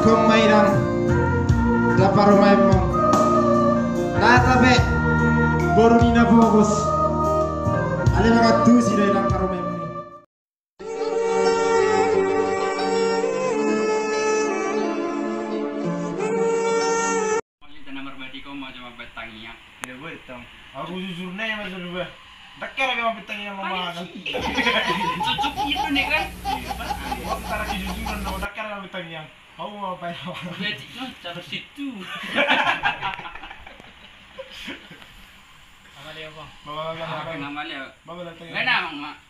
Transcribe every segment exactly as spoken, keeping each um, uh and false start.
Kong ma inang, ndang parumaenmon. Nata pe boru ni na pogos. Alai mangantusi do inang parumaenmon i. Mauliate na marbadiko ma jo mambahen tangiang. Iya, betul. Aku jujur nih, Mas, jujur, bah. Ndang kira kayak mambahen tangiang, Mas. Cocok gitu nih, kan? Iya. Antara kejujuran sama ndang kira mambahen tangiang. Aku mau apa ya? Berarti, no, cara situ. Apa dia, Bang? Bawa, bawa, bawa. Apa nama dia? Bawa, bawa, bawa. Mana, Bang, Mak?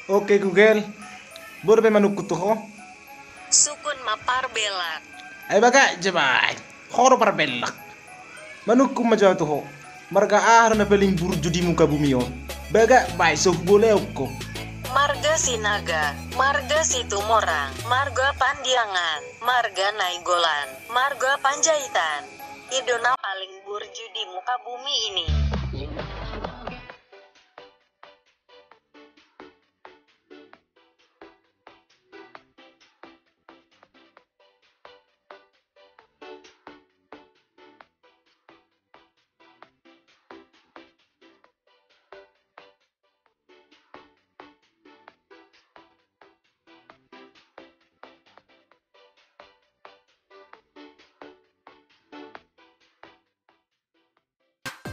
Oke, Google, boru pe manungkun tu ho? Sungkun ma parbelak. Ai baga, jabai. Ho do parbelak. Manungkun ma jo tu ho. Marga aha do na paling burju di muka bumi on? Baga, bae, so huboleon ho. Marga Sinaga, marga Situmorang, marga Pandiangan, marga Nainggolan, marga Panjaitan. I do na paling burju di muka bumi ini.